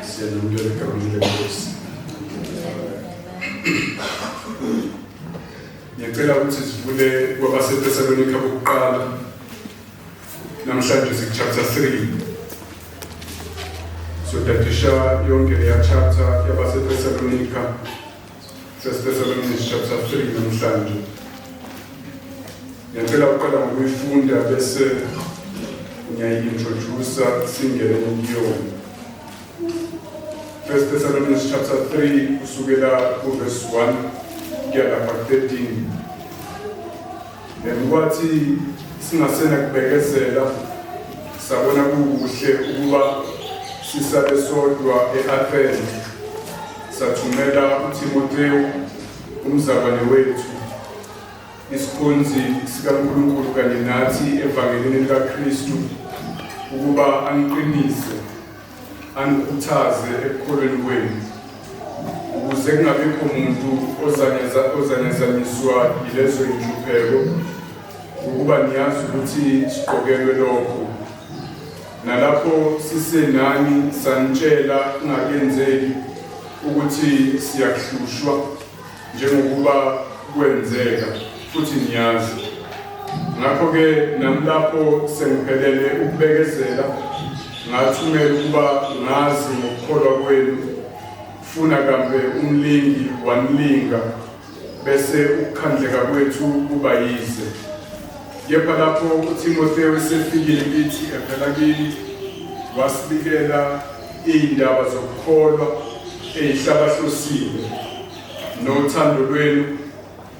Siyanamukela egameni leNkosi. Ngiyacela ukuthi sivule kwabaseThesalonika bokuqala. Namhlanje siku chapter 3. Sodadisha yonke leya chapter yabaseThesalonika. First Thessalonians chapter 3 namhlanje. Ngiyacela uqala ngokuyifunda bese ngiyayi-introduce singene kuyona. First Thessalonians chapter 3 kusukela kuverse 1 kuya lapha 13. Then kwathi singasena kubekezela sabona kukuhle ukuba sisale sodwa e-Athene sathumela uThimothewu umzalwane wethu isikhonzi sikaNkulunkulu kanye nathi evangelini likaKristu ukuba aniqinise anikhuthaze ekukholweni kwenu ukuze kungabikho muntu ozanyazanyiswa yilezo inhlupheko ukuba niyazi ukuthi siqokelwe lokho nalapho sisenani sanitshela kungakenzeki ukuthi siyakuhlushwa njengokuba kwenzeka futhi niyazi. Ngakho-ke nami lapho sengiphelele ukubekezela ngathumela ukuba ngazi ngokukholwa kwenu funa kambe umlingi wanilinga bese ukukhandleka kwethu kuba yize. Kepha lapho uThimothewu esefikile kithi evela kini wasibikela iy'ndaba zokukholwa ey'hlabahlosile nothando lwenu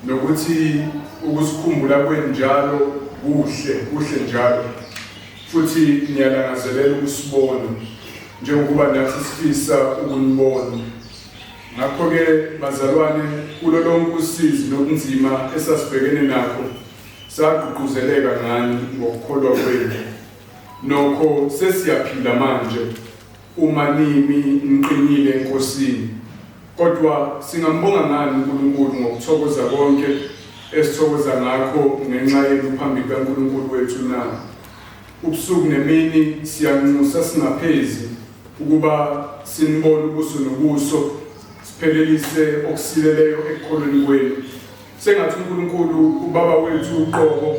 nokuthi ukusikhumbula kwenu njalo kuhle kuhle njalo futhi niyalangazelela ukusibona njengokuba nathi sifisa ukunibona. Ngakho-ke bazalwane, kulo lonke usizi nobunzima esasibhekene nakho, sagqugquzeleka ngani ngokukholwa kwenu. Nokho sesiyaphila manje uma nimi niqinile eNkosini. Kodwa singambonga ngani uNkulunkulu ngokuthokoza konke esithokoza ngakho ngenxa yenu phambi kukaNkulunkulu wethu na? Ubusuku nemini siyanxusa singaphezi ukuba sinibone ubuso nobuso, siphelelise okusileleyo ekukholweni kwenu. Sengathi uNkulunkulu uBaba wethu uqobo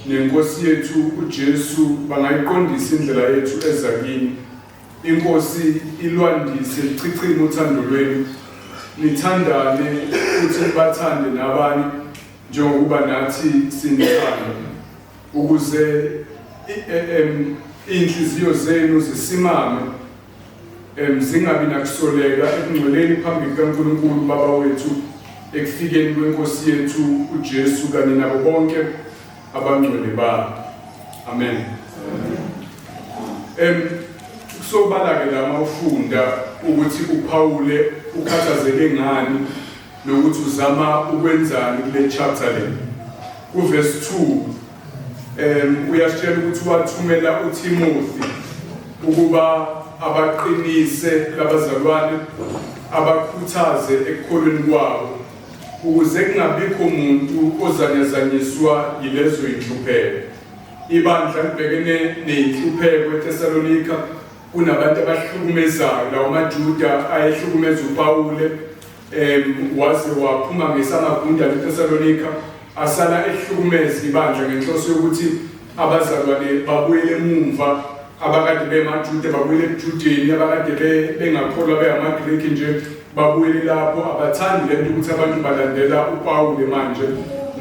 neNkosi yethu uJesu bangayiqondisa indlela yethu eza kini. INkosi ilwandise lichichime uthando lwenu, nithandane futhi nibathande nabanye njengokuba nathi sinithanda, ukuze iy'nhliziyo zenu zisimame zingabi nakusoleka ekungcweleni phambi kukaNkulunkulu Baba wethu ekufikeni kweNkosi yethu uJesu kanye nabo bonke abangcwele babo. Amen. Kusobala-ke la mawufunda ukuthi uPawule ukhathazeke ngani nokuthi uzama ukwenzani kule chapter le. Kuverse 2 uyasitshela ukuthi wathumela uTimothy ukuba abaqinise labazalwane abakhuthaze ekukholweni kwabo ukuze kungabikho muntu ozanyazanyiswa yilezo inhlupheko. Ibandla libhekene nezinhlupheko eThesalonika kunabantu abahlukumezayo lawo maJuda ayehlukumeza uPawule waze waphuma ngesamagundane eThesalonika asala ehlukumeza ibandla ngenhloso yokuthi abazalwane babuyele emumva abakade bemaJuda babuyele ebuJudeni abakade bengakholwa bengamaGreki nje babuyele lapho abathandi lento ukuthi abantu balandela uPawule manje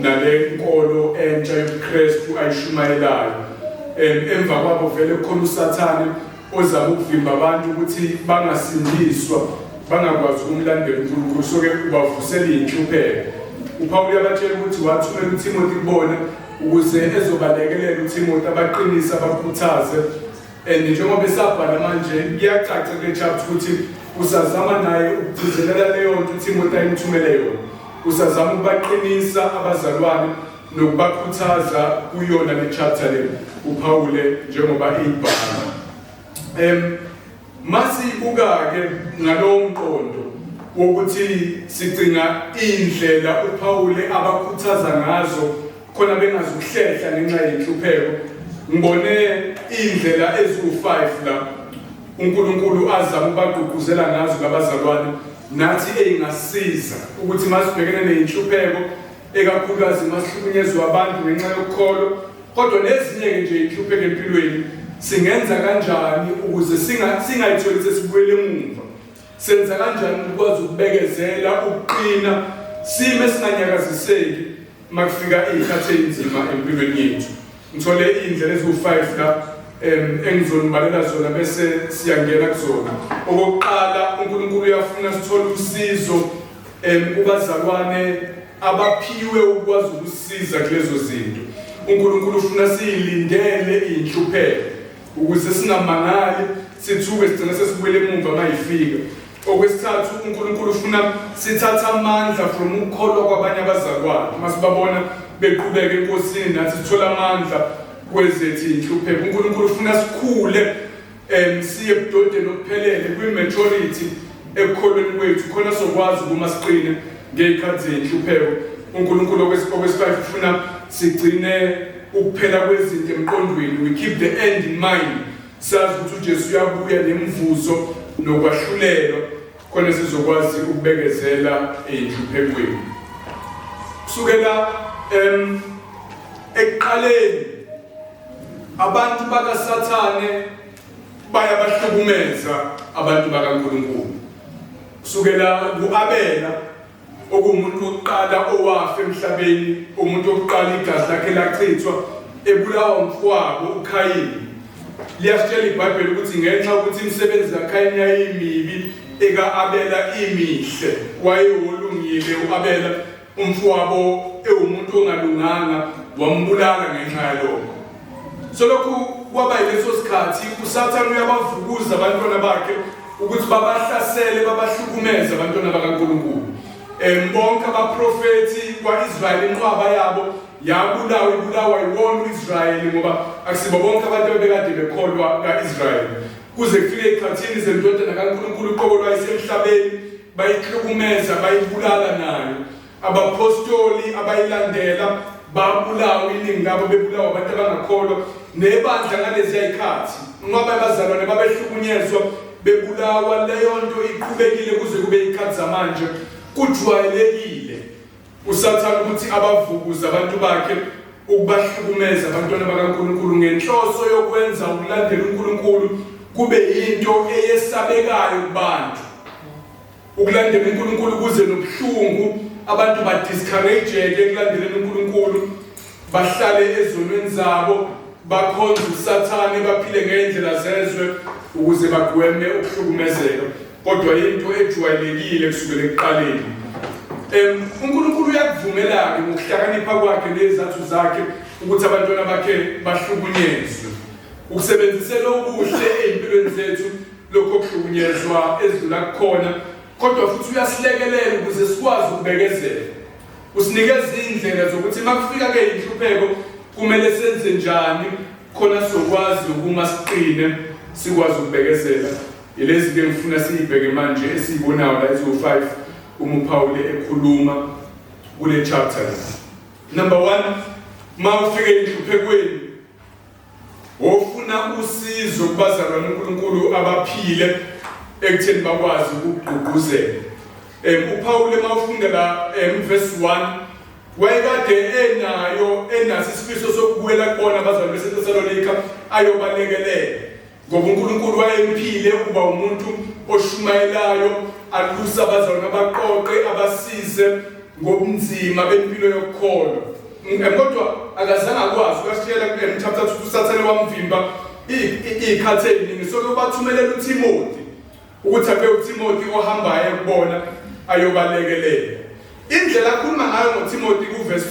nale nkolo entsha yobuKristu ayishumayelayo. Emva kwabo vele kukhona uSathane ozama ukuvimba abantu ukuthi bangasindiswa bangakwazi ukumlandela uNkulunkulu so ke ubavusela iy'nhlupheko. UPawulu uyabatshela ukuthi wathumela uThimothi kubona ukuze ezobalekelela uThimothi abaqinise abakhuthaze and njengoba esabhala manje kuyacaca kule chapter ukuthi usazama naye ukugcizelela leyo nto uThimothi ayimthumele yona usazama ukubaqinisa abazalwane nokubakhuthaza kuyona le chapter le uPawule njengoba eyibhala. Masibuka-ke ngalowo mqondo wokuthi sigcina indlela uPawule abakhuthaza ngazo khona bengazukuhlehla ngenxa yenhlupheko. Ngibone indlela eziwu-5 la. uNkulunkulu azama ukubagqugquzela ngazo labazalwane nathi eyingasiza ukuthi masibhekene nezinhlupheko ekakhulukazi masihlukunyezwa abantu ngenxa yokholo kodwa nezinye-ke nje inhlupheko empilweni singenza kanjani ukuze singayitholi sesibuyele emuva senza kanjani ukwazi ukubekezela ukuqina sime singanyakaziseki makufika iy'khathi ey'nzima empilweni yethu ngithole iy'ndlela eziwu-five la engizonibalela zona bese siyangena kuzona okokuqala uNkulunkulu uyafuna sithole usizo kubazalwane abaphiwe ukwazi ukusiza kulezo zinto uNkulunkulu ufuna siyilindele inhlupheko ukuze singamangali sithuke sigcine sesibuyele emumva mayifika okwesithathu uNkulunkulu ufuna sithathe amandla from ukukholwa kwabanye abazalwane uma sibabona beqhubeka enkosini nathi sithola amandla kwezethu inhlupheko uNkulunkulu ufuna sikhule siye ebudodeni obuphelele kwi-maturity ekukholweni kwethu khona sokwazi ukuma siqine ngey'khathi zenhlupheko uNkulunkulu okwesi-five ufuna sigcine ukuphela kwezinto emqondweni we keep the end in mind sazi ukuthi uJesu uyabuya nemvuzo nokwahlulelwa khona sizokwazi ukubekezela ey'nhluphekweni kusukela ekuqaleni abantu bakaSathane bayabahlukumeza abantu bakaNkulunkulu kusukela kuAbela okuwumuntu wokuqala owafa emhlabeni umuntu wokuqala igazi lakhe lachithwa ebulawa umfowabo uKhayini liyasitshela iBhayibheli ukuthi ngenxa ukuthi imisebenzi kaKhayini yayimibi eka-Abela imihle wayewolungile u-Abela umfowabo ewumuntu ongalunganga wambulala ngenxa yalokho solokhu kwaba yileso sikhathi uSathane uyabavukuza abantwana bakhe ukuthi babahlasele babahlukumeze abantwana bakaNkulunkulu bonke abaprofethi kwa-Israyeli inqwaba yabo yabulawa ibulawa yiwona u-Israyeli ngoba akusibo bonke abantu abebekade bekholwa ka-Israyeli kuze kufike ekhathini zendodana kaNkulunkulu uqobo lwayo isemhlabeni bayihlukumeza bayibulala nayo abaphostoli abayilandela babulawa iningi labo bebulawa abantu abangakholwa nebandla ngalezi yayikhathi ngoba abazalwane babehlukunyezwa bebulawa leyo nto iqhubekile kuze kube ikhathi zamanje kujwayelekile usathane ukuthi abavukuze abantu bakhe ukubahlukumeza abantwana bakaNkulunkulu ngenhloso yokwenza ukulandela uNkulunkulu kube yinto eyesabekayo kubantu ukulandela uNkulunkulu kuze nobuhlungu abantu badiscourageke ekulandeleni uNkulunkulu bahlale ezonweni zabo bakhonze uSathane baphile ngendlela zezwe ukuze bagweme ukuhlukumezeka kodwa into ejwayelekile kusukela ekuqaleni uNkulunkulu uyakuvumela-ke ngokuhlakanipha kwakhe nezathu zakhe ukuthi abantwana bakhe bahlukunyezwe ukusebenzisela okuhle ey'mpilweni zethu lokho kuhlukunyezwa ezidlula kukhona kodwa futhi uyasilekelela ukuze sikwazi ukubekezela usinikeza iy'ndlela zokuthi uma kufika-ke inhlupheko kumele senze njani khona sizokwazi ukuma siqine sikwazi ukubekezela Yilezi ke ngifuna siyibheke manje esiyibonayo la eziwu-5 uma uPawule ekhuluma kule chapter. Number 1 uma ufike enhluphekweni ofuna usizo kubazalwane uNkulunkulu abaphile ekutheni bakwazi ukugqugquzela. UPawule uma ufunda la verse 1 wayekade enayo enaso isifiso sokubuyela kubona abazalwane baseThesalonika ayobalekelela Ngoba uNkulunkulu wayemphile ukuba umuntu oshumayelayo, aluse abazalwane abaqoqe, abasize ngobunzima bempilo yokukholwa. Kodwa akazange akwazi uyasitshela chapter 2 uSathane wamvimba iy'khathi ey'ningi so ubathumelela uThimothi ukuthi abe uThimothi ohambayo ekubona ayobalekelela. Indlela akhuluma ngayo ngoThimothi kuvesi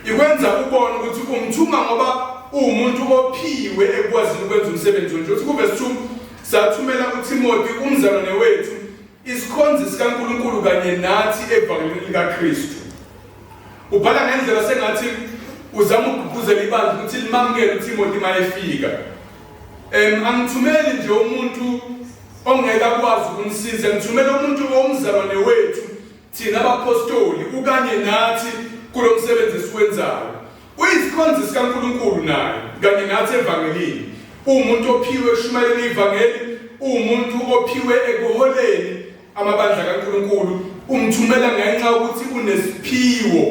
2 ikwenza ubone ukuthi umthuma ngoba uwumuntu ophiwe ekwazini ukwenza umsebenzi onje. Uthi kuvesi 2 sathumela uThimothi umzalwane wethu isikhonzi sikaNkulunkulu kanye nathi evangelini likaKristu. Ubhala ngendlela sengathi uzama ukugqugquzela ibandla ukuthi limamukele uThimothi uma efika. Angithumeli nje umuntu ongeke akwazi ukunisiza, ngithumela umuntu owumzalwane wethu thina abaphostoli ukanye nathi kulo msebenzi esiwenzayo. Uyisikhonzi sikaNkulunkulu naye kanye nathi evangelini. Uwumuntu ophiwe ekushumayeleni ivangeli, uwumuntu ophiwe ekuholeni amabandla kaNkulunkulu, umthumela ngenxa yokuthi unesiphiwo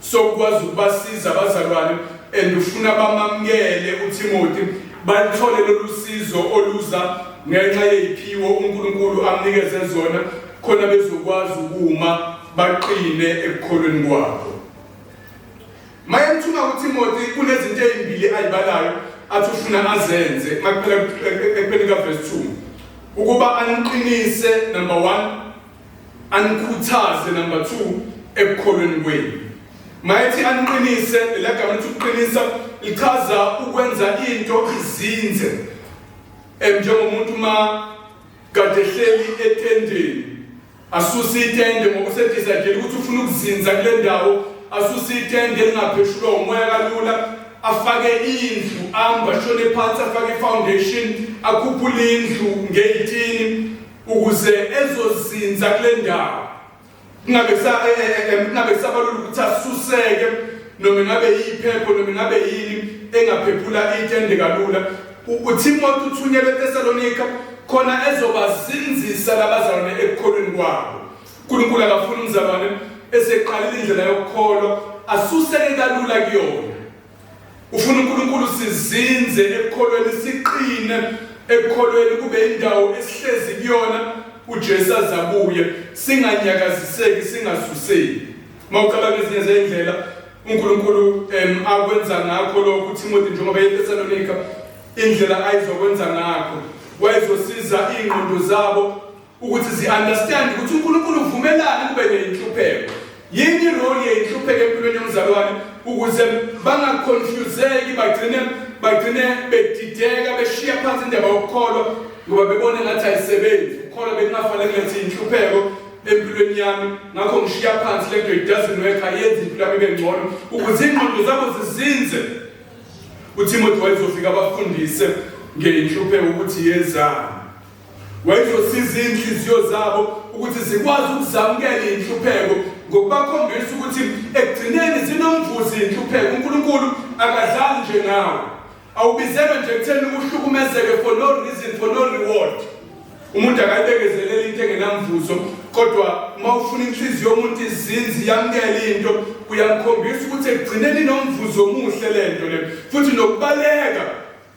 sokukwazi ukubasiza abazalwane and ufuna bamamukele uTimothy balithole lolu sizo oluza ngenxa yeyiphiwo uNkulunkulu amnikeze zona khona bezokwazi ukuma baqine ekukholweni kwabo. Mayemthuma uTimothy kunezinto ezimbili ayibalayo athi ufuna azenze makuphela ekupheleni kaverse 2 ukuba aniqinise number 1 anikhuthaze number 2 ekukholweni kwenu. Mayethi aniqinise, lela gama lithi ukuqinisa lichaza ukwenza into izinze. Njengomuntu uma kade ehleli etendeni asuse itende ngoba usedecide ukuthi ufuna ukuzinza kule ndawo, asuse itende elingapheshulwa umoya kalula, afake indlu, amba ashone phansi, afake i-foundation, akhuphule indlu ngeyitini ukuze ezozinza kule ndawo. Kungabe kungabe kusabalula ukuthi asuseke noma ingabe yiphepho noma ingabe yini engaphephula itende kalula. UTimothy uthunyelwe eThesalonika khona ezobazinzisa labazalwane ekukholweni kwabo. uNkulunkulu akafuni umzalwane eseqalile indlela yokukholwa asuseke kalula kuyona. Ufuna uNkulunkulu sizinze ekukholweni, siqine ekukholweni, kube indawo esihlezi kuyona uJesu azabuye, singanyakaziseki, singasuseki. Mawucabanga ezinye zeyindlela uNkulunkulu akwenza ngakho lokhu uTimothy njengoba eThesalonika, indlela ayizokwenza ngakho wayezosiza iy'ngqondo zabo ukuthi zi-understand ukuthi uNkulunkulu uvumelani kube neyinhlupheko. Yini irole yeyinhlupheko empilweni yomzalwane ukuze bangaconfuseki bagcine bedideka beshiya phansi indaba yokukholwa ngoba bebone ngathi ayisebenzi. Ukukholwa bekungafanele kulethe inhlupheko empilweni yami, ngakho ngishiya phansi lento, it doesn't work, ayenzi impilo yami ibe ngcono, ukuze ingqondo zabo zizinze. UTimothy wayezofika abafundise ngeyinhlupheko ukuthi yezani. Wayezosiza iy'nhliziyo zabo ukuthi zikwazi ukuzamukela iy'nhlupheko ngokubakhombisa ukuthi ekugcineni zinomvuzo iy'nhlupheko. uNkulunkulu akadlali nje ngawe. Awubizelwe nje ekutheni uhlukumezeke for no reason, for no reward. Umuntu akayibekezeleli into engenamvuzo, kodwa uma ufuna inhliziyo yomuntu izinzi yamukele into, uyamkhombisa ukuthi ekugcineni inomvuzo omuhle lento le. Futhi nokubaleka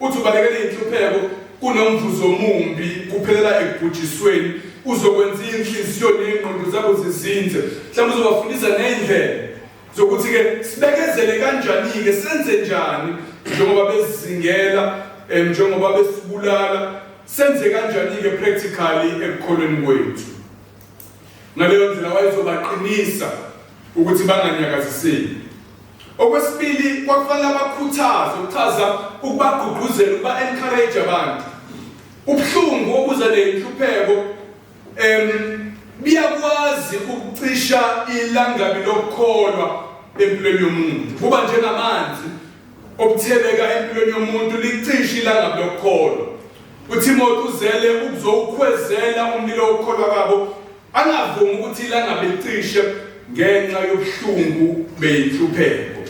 Uthi ubalekela inhlupheko kunomvuzo omumbi kuphelela ekubhujisweni. Uzokwenza inhliziyo nengqondo zabo zizinze. Mhlawumbe uzobafundisa nendlela zokuthi ke sibekezele kanjani ke senze njani njengoba besizingela njengoba besibulala senze kanjani ke practically ekukholweni kwethu. Ngaleyo ndlela wayezobaqinisa ukuthi banganyakaziseki. Okwesibili, kwakufanele abakhuthaze, ukuchaza ukubagqugquzela, ukuba-encourage abantu. Ubuhlungu obuza nenhlupheko biyakwazi ukucisha ilangabi lokukholwa empilweni yomuntu. Kuba njengamanzi obutheleka empilweni yomuntu licishe ilangabi lokukholwa. UThimothi uzele ukuzowukhwezela umlilo wokukholwa kwabo, angavumi ukuthi ilangabi licishe ngenxa yobuhlungu beyinhlupheko.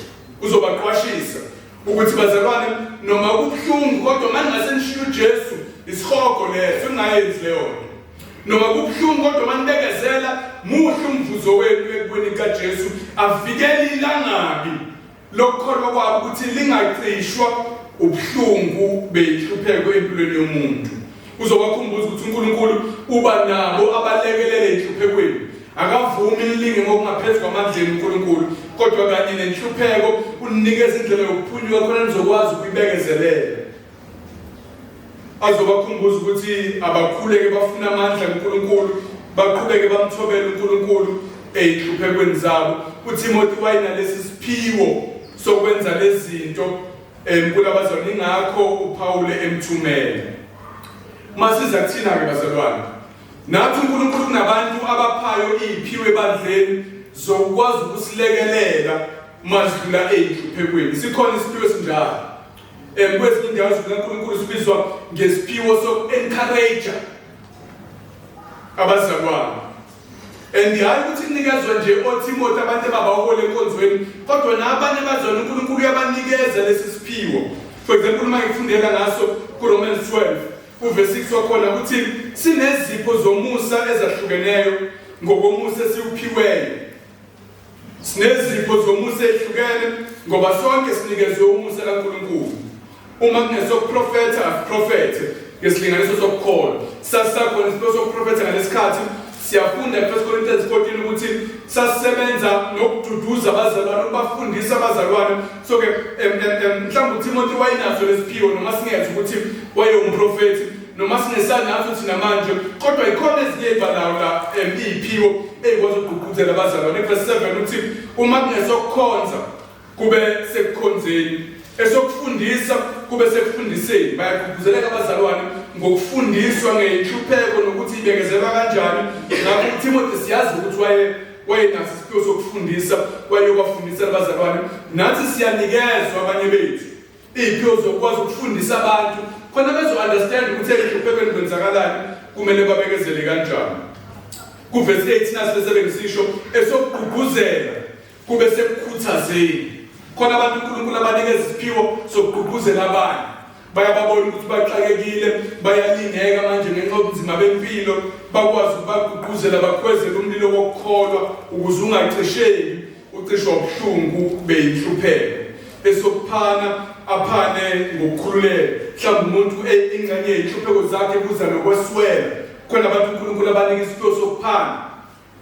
Uzobaqwashisa ukuthi bazalwane, noma kubuhlungu kodwa maningase nishiye uJesu, isihogo leso, ningayenzi leyo nto. Noma kubuhlungu kodwa manibekezela, muhle umvuzo wenu ekubweni kaJesu, avikele ilangabi lokukholwa kwabo ukuthi lingacishwa ubuhlungu beyinhlupheko empilweni yomuntu. Uzobakhumbuza ukuthi uNkulunkulu uba nabo abalekelele enhluphekweni. Akavumi nilinge ngokungaphezu kwamandla enu uNkulunkulu, kodwa kanye nenhlupheko uninikeza indlela yokuphunyuka khona nizokwazi ukuyibekezelela. Azobakhumbuza ukuthi abakhuleke bafuna amandla kuNkulunkulu, baqhubeke bamthobele uNkulunkulu ey'nhluphekweni zabo. UThimothi wayenalesi siphiwo sokwenza lezi zinto kulabazalwane, ingakho uPawule emthumela. Masiza kuthina-ke bazalwane, nathi uNkulunkulu kunabantu abaphayo iy'phiwo ebandleni zokukwazi ukusilekelela uma sidlula ey'nhluphekweni. Sikhona isiphiwo esinjalo. Kwezinye indawo izwi likaNkulunkulu sibizwa ngesiphiwo soku-encourage abazalwane. And hayi ukuthi kunikezwe nje oTimothy abantu ababahole enkonzweni, kodwa nabanye abazalwane uNkulunkulu uyabanikeza lesi siphiwo. For example, uma ngifundela ngaso kuRomans 12, Uvesi 6 wakhona ukuthi sinezipho zomusa ezahlukeneyo ngokomusa esiwuphiweyo. Sinezipho zomusa ezihlukene ngoba sonke sinikezwe umusa kaNkulunkulu. Uma kunesokuprofetha asiprofethe ngesilinganiso sokukholwa. Sasisakhona isiphiwo sokuprofetha ngalesikhathi siyafunda ku-1 Corinthians 14 ukuthi sasisebenza nokududuza abazalwane ukubafundisa abazalwane so ke mhlawumbe uTimothy wayenaso lesiphiwo noma singezwa ukuthi wayewumprofethi noma singesanaso thina manje kodwa ikhona ezinye ibalawo la iy'phiwo ey'kwazi ukugqugquzela abazalwane verse 7 uthi uma kungesokukhonza kube sekukhonzeni esokufundisa kube sekufundiseni bayagqugquzeleka abazalwane ngokufundiswa ngeyinhlupheko nokuthi ibekezelwa kanjani ngakho uTimothy siyazi ukuthi waye wayenaso isiphiwo sokufundisa wayeyobafundisa abazalwane nathi siyanikezwa abanye bethu iy'phiwo zokwazi ukufundisa abantu khona bezo-understand ukuthi ey'hluphekweni kwenzakalani kumele babekezele kanjani kuvesi 8 nasi bese bengisisho esokugqugquzela kube sekukhuthazeni khona abantu uNkulunkulu abanikeza isiphiwo sokugqugquzela abanye bayababona ukuthi baxakekile bayalingeka manje ngenxa yobunzima bempilo bakwazi ukubagqugquzela bakhwezele umlilo wokukholwa ukuze ungacisheki ucishwa ubuhlungu beyinhlupheko esokuphana aphane ngokukhululeka mhlawumbe umuntu ingxenye yey'nhlupheko zakhe kuza nokweswela khona abantu uNkulunkulu abanika isiphiwo sokuphana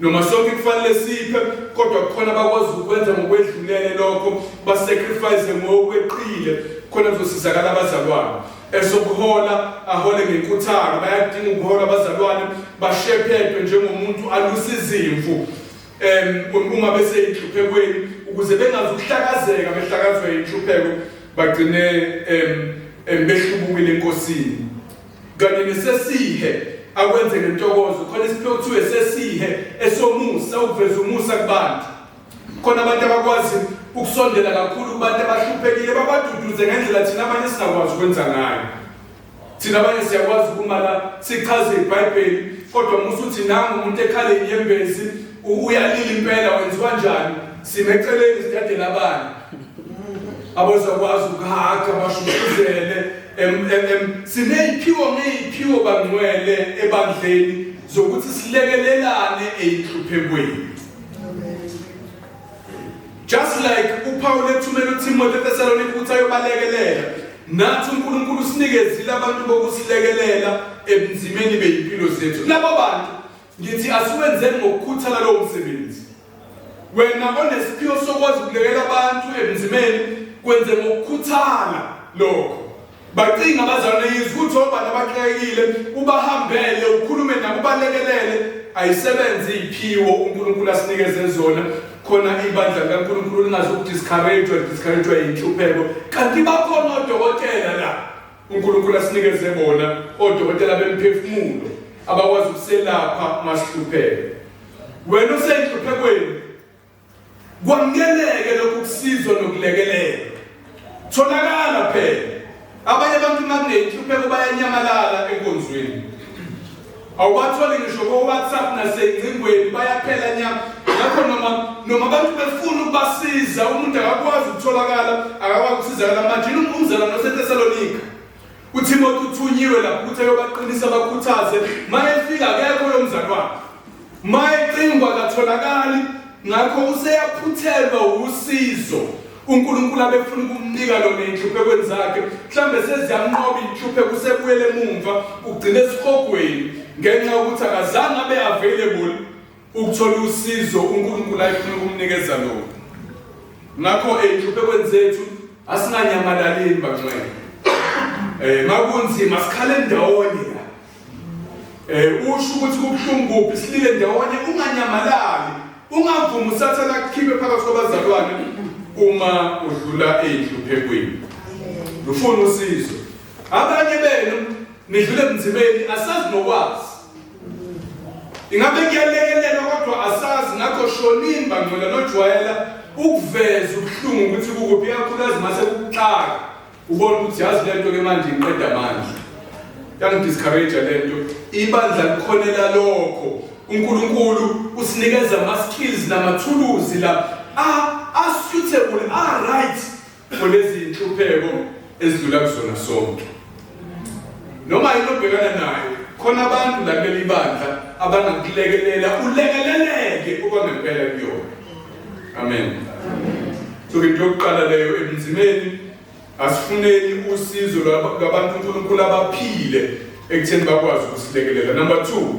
noma sonke kufanele siphe kodwa kukhona abakwazi ukwenza ngokwedlulele lokho basacrifice ngokweqile khona kuzosizakala abazalwane esokuhola ahole ngenkuthalo bayadinga ukuhola abazalwane bashephedwe njengomuntu alusa izimvu uma beseyinhluphekweni ukuze bengazukuhlakazeka behlakazwa inhlupheko bagcine behlubukile enkosini kanye nesesihe akwenze ngentokozo khona isiphiwo kuthiwe sesihe esomusa ukuveza umusa kubantu khona abantu abakwazi ukusondela kakhulu kubantu abahluphekile babaduduze ngendlela thina abanye singakwazi ukwenza ngayo thina abanye siyakwazi ukuma la sichaze ibhayibheli kodwa musa uthi nangu umuntu ekhala inyembezi uyalila impela wenziwa njani simeceleni sidadela abanye abazokwazi ukuhaga bashushuzele siney'phiwo ngey'phiwo bangcwele ebandleni zokuthi silekelelane ey'nhluphekweni just like uPaul ethumela uTimothy eThesalonika ukuthi ayobalekelela nathi uNkulunkulu usinikezile abantu bokusilekelela ebunzimeni beyimpilo zethu labo bantu ngithi asiwenzeni ngokukhuthala lowo msebenzi Wena onesiphiwo sokwazi ukulekela abantu ebunzimeni kwenze ngokukhuthala lokho. Bacinga abazalwane yizwa ukuthi obani abaxakekile ubahambele ukhulume nabo ubalekelele ayisebenzi iphiwo uNkulunkulu asinikeze zona khona ibandla likaNkulunkulu lingazukudiscourage discourage yinhlupheko kanti bakhona odokotela la uNkulunkulu asinikeze bona odokotela bemphefumulo abakwazi ukuselapha masihlupheka Wena usenhluphekweni kwamukeleke lokhu kusizwa nokulekelela. Tholakala phela. Abanye abantu uma kunenhlupheko bayanyamalala enkonzweni. Awubatholi ngisho ko-WhatsApp nasey'ngcingweni bayaphela nya. Ngakho noma noma abantu befuna ukubasiza umuntu akakwazi ukutholakala akakwazi ukusizakala manje umzalwane oseThesalonika uThimothi uthunyiwe lapho ukuthi ayobaqinisa abakhuthaze mayefika akekho lo mzalwane mayecingwa akatholakali ngakho useyaphuthelwa usizo uNkulunkulu abefuna ukumnika lona inhluphekweni zakhe mhlambe seziyamnqoba inhlupheko usebuyele emumva ugcine esihogweni ngenxa yokuthi akazange abe available ukuthola usizo uNkulunkulu ayefuna ukumnikeza lona ngakho ey'nhluphekweni zethu asinganyamalalini bangcwele um makunzima sikhale ndawonye la um usho ukuthi kubuhlungu kuphi silile ndawonye unganyamalali ungavumi usathane akukhiphe phakathi kwabazalwane uma udlula ey'nhluphekweni lufuna usizo abanye benu nidlule ebunzimeni asazi nokwazi Ingabe kuyalekelelwa kodwa asazi ngakho shonini bangcwele nojwayela ukuveza ubuhlungu ukuthi kukuphi ikakhulukazi mase kukuxaka ubona ukuthi yazi lento ke manje ngiqeda amandla yangidiscourage lento ibandla likhonela lokho uNkulunkulu usinikeza ama skills namathuluzi la a a suitable a right kulezi inhlupheko ezidlula kuzona sonke. Noma yini obhekana nayo, khona abantu la kuleli bandla abangakulekelela ulekeleleke okwangempela kuyona. Amen. So into yokuqala leyo ebunzimeni asifuneni usizo lwabantu uNkulunkulu abaphile ekutheni bakwazi ukusilekelela. Number 2,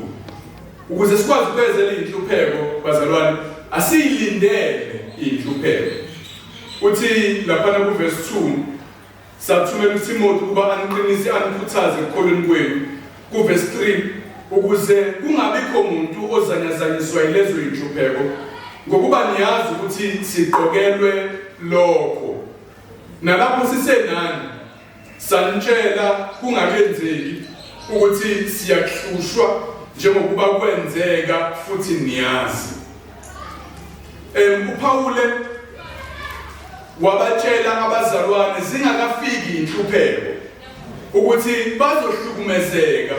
ukuze sikwazi ukubezela inhlupheko bazalwane, asiyilindele inhlupheko. Uthi laphana kuverse 2 Sathumela uThimothi ukuba aniqinise anikhuthaze ekukholweni kwenu. Kuvesi 3 ukuze kungabikho muntu ozanyazanyiswa yilezo yinhlupheko ngokuba niyazi ukuthi siqokelwe lokho. Nalapho sisenani sanitshela kungakenzeki ukuthi siyakuhlushwa njengokuba kwenzeka futhi niyazi. UPawule wabatshela abazalwane zingakafiki inhlupheko ukuthi bazohlukumezeka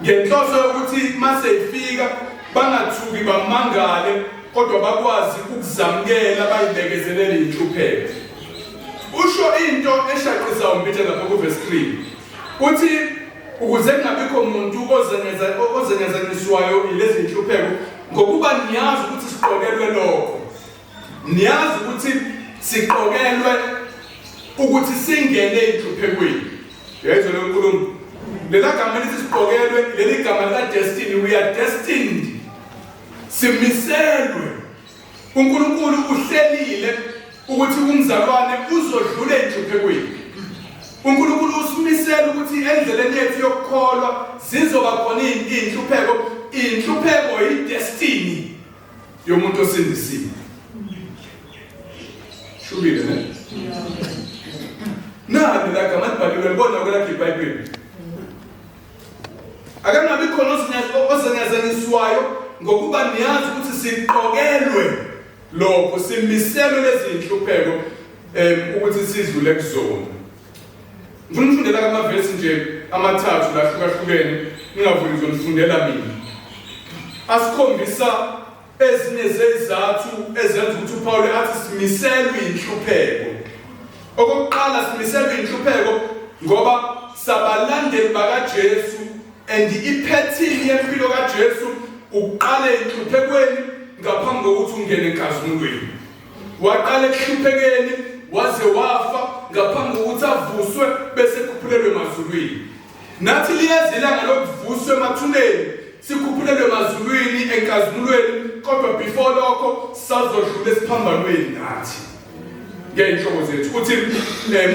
ngenhloso yokuthi mase ifika bangathuki bamangale kodwa bakwazi ukuzamukela bayibekezelele inhlupheko. Usho into eshaqisa uMbitha lapha kuvesi 3. Uthi ukuze kungabikho muntu ozengezaniswayo yilezi nhlupheko ngokuba niyazi ukuthi siqokelwe lokho. Niyazi ukuthi siqokelwe ukuthi singene enhluphekweni. Uyayizwa leyo nkulumo? Lela gama elithi siqokelwe leli gama lika destiny, we are destined. Simiselwe. UNkulunkulu uhlelile ukuthi umzalwane uzodlula enhluphekweni. uNkulunkulu usimisele ukuthi endleleni yethu yokukholwa zizoba khona inhlupheko. Inhlupheko yidestiny yomuntu osindisiwe. Shubile ne? Nani la gama libhaliwe libona kwelakhe iBhayibheli. Akangabi khona ozanyazaniswayo ngokuba niyazi ukuthi siqokelwe lokho simiselwe lezi inhlupheko ukuthi sidlule kuzona. Ngifuna ukufundela amavesi nje amathathu lahlukahlukene ningavuli ngizonifundela mina. Asikhombisa ezinye zezizathu ezenza ukuthi uPawulu athi simiselwe inhlupheko. Okokuqala simiselwe inhlupheko ngoba sabalandeli bakaJesu and iphethini yempilo kaJesu uqale enhluphekweni ngaphambi kokuthi ungene enkazimulweni. Waqala ekuhluphekeni waze wafa ngaphambi kokuthi avuswe bese ekhuphulelwe emazulwini. Nathi liyeza ilanga lokuvuswa emathuneni sikhuphulelwe emazulwini enkazimulweni, kodwa before lokho sazodlula esiphambanweni nathi ngey'nhloko zethu. Uthi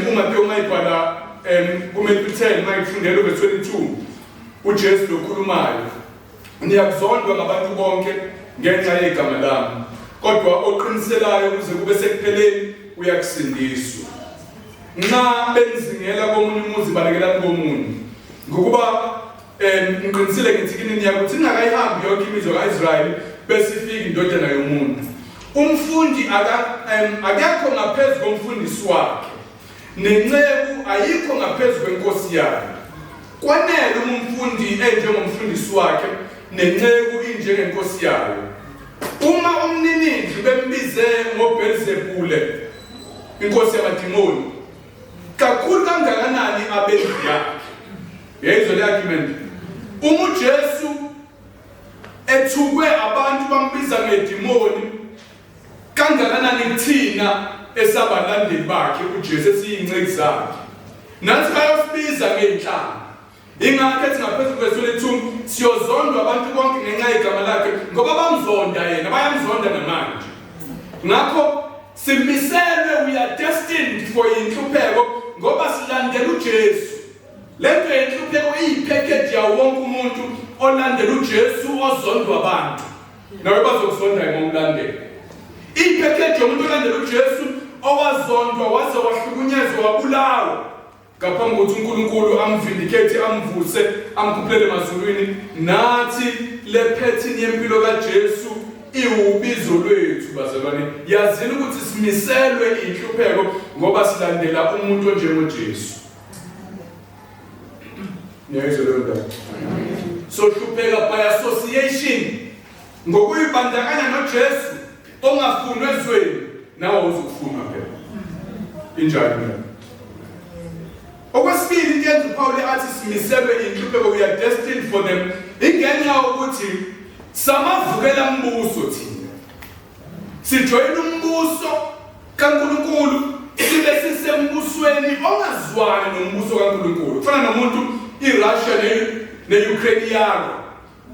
uMateyu uma ibhala kuMatthew 10 uma ikufundela uverse 22 uJesu lokhulumayo, niyakuzondwa ngabantu bonke ngenxa yegama lami, kodwa oqiniselayo kuze kube sekupheleni uyakusindiswa. Nxa benizingela komunye umuzi balekelani komunye, ngokuba ngiqinisile ngithi kini niyakuthi ningakayihambi yonke imizi ka-Israyeli bese ifika indodana yomuntu. Umfundi akekho ngaphezu komfundisi wakhe, nenceku ayikho ngaphezu kwenkosi yayo. Kwanele uma umfundi enjengomfundisi wakhe nenceku injengenkosi yayo. Uma umninindlu bembize ngoBhelzebule inkosi yamadimoni, kakhulu kangakanani abendlu yakhe? Uyayizwa le argument? Uma uJesu ethukwe abantu bambiza ngedimoni, kangakanani kuthina esabalandeli bakhe uJesu esiyinceku zakhe? Nathi bayosibiza ngenhlamba. Ingakho ethi ngaphezu kwethu siyozondwa abantu bonke ngenxa yegama lakhe, ngoba bamzonda yena, bayamzonda namanje. Ngakho simiselwe, we are destined for inhlupheko ngoba silandela uJesu. Lento yenhlupheko iyipackage yawo wonke umuntu olandela uJesu ozondwa abantu. Nawe bazokuzonda uma umlandela. Ipackage yomuntu olandela uJesu owazondwa waze wahlukunyezwa wabulawa ngaphambi kokuthi uNkulunkulu amvindicate amvuse amkhuphulele emazulwini. Nathi le pattern yempilo kaJesu iwubizo lwethu bazalwane. Yazini ukuthi simiselwe inhlupheko ngoba silandela umuntu onjengoJesu. Niyayizwa leyo ndaba? Sohlupheka by association ngokuyibandakanya noJesu ongafunwa ezweni, nawe awuzukufunwa phela. Injalo indaba. Okwesibili, into yenza uPawuli athi simiselwe inhlupheko, we are destined for them, ingenxa yokuthi samavukela mbuso thina. Sijoyina umbuso kaNkulunkulu sibe sisembusweni ongazwani nombuso kaNkulunkulu. Kufana nomuntu iRussia ne-Ukraine yalo.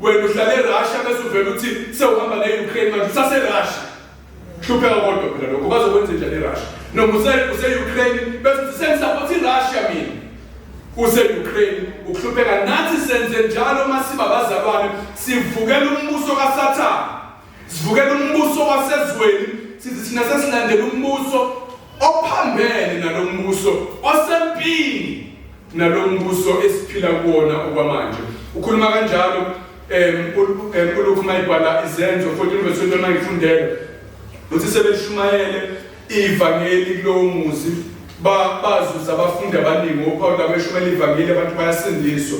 Wena uhlala eRussia bese uvela uthi sewuhamba ne-Ukraine manje usaseRussia. Hlupheka kodwa phela lokho bazokwenza njani eRussia? Noma use-Ukraine bese uthi sengisapotha iRussia mina. Use-Ukraine ukuhlupheka nathi senze njalo uma siba abazalwane sivukela umbuso kaSathane. Sivukela umbuso wasezweni sithi thina sesilandela umbuso ophambene nalombuso osempini nalombuso esiphila kuwona okwamanje. Ukhuluma kanjalo uLuke mayibhala izenzo 14 verse 21 ngifundele uthi sebeshumayele ivangeli kulowo muzi bazuza abafundi abaningi oPawulu labeshumayela ivangeli abantu bayasindiswa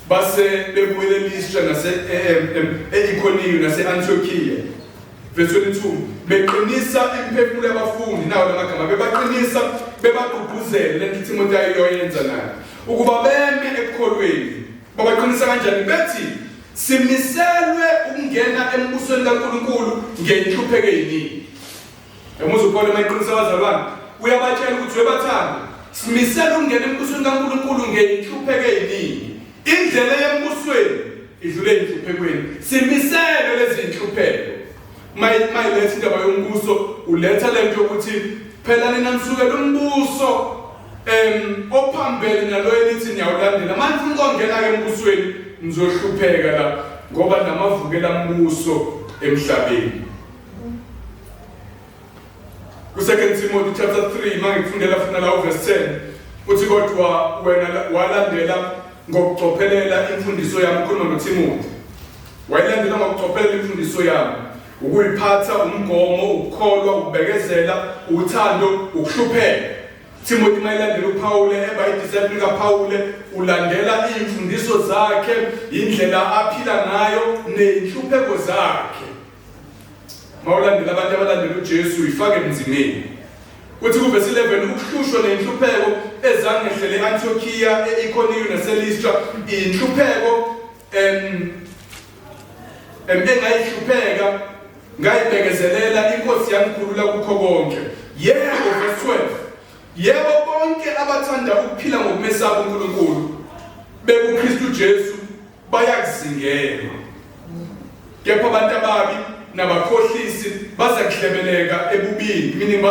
base bebuyele eListra nase e-Ikoniyu nase-Antiokiya. Verse 22 beqinisa imiphefumulo yabafundi nawo lamagama bebaqinisa bebagqugquzele lento uThimothi ayiyoyenza nayo ukuba beme ekukholweni babaqinisa kanjani bethi simiselwe ukungena embusweni kaNkulunkulu ngenhlupheko eyiningi Yamuza uPawulu uma eqinisa abazalwane, uyabatshela ukuthi webathanda, simisele ukungena embusweni kaNkulunkulu ngenhlupheko eyiningi. Indlela yembusweni idlule enhluphekweni. Simiselwe lezi nhlupheko. Mayiletha indaba yombuso, uletha lento yokuthi phela nina nisukela umbuso ophambene naloyo elithi niyawulandela. Manje ufuna ukongena-ke embusweni, nizohlupheka la ngoba namavukela mbuso emhlabeni. Ku-2 Timothy chapter 3 mangikufundela funa la uverse 10 uthi kodwa wena walandela ngokucophelela imfundiso yami ukhuluma noTimothy wayilandela ngokucophelela imfundiso yami ukuyiphatha umgomo ukukholwa ukubekezela uthando ukuhlupheka Timothy mayilandela uPawule eba idisciple kaPawule ulandela izimfundiso zakhe indlela aphila ngayo nezinhlupheko zakhe Mawulandela abantu abalandela uJesu uyifake emzimeni. Uthi kuvesi 11 ukuhlushwa nenhlupheko ezangehlele e-Antiochiya, e-Ikoniyu naseListra, inhlupheko engayihlupheka ngayibekezelela inkosi yangikhulula kukho konke. Yebo, verse 12. Yebo bonke abathanda ukuphila ngokumesaba uNkulunkulu bekuKristu Jesu bayakuzingelwa. Kepha abantu ababi nabakhohlisi bazakuhlebeleka ebubini, meaning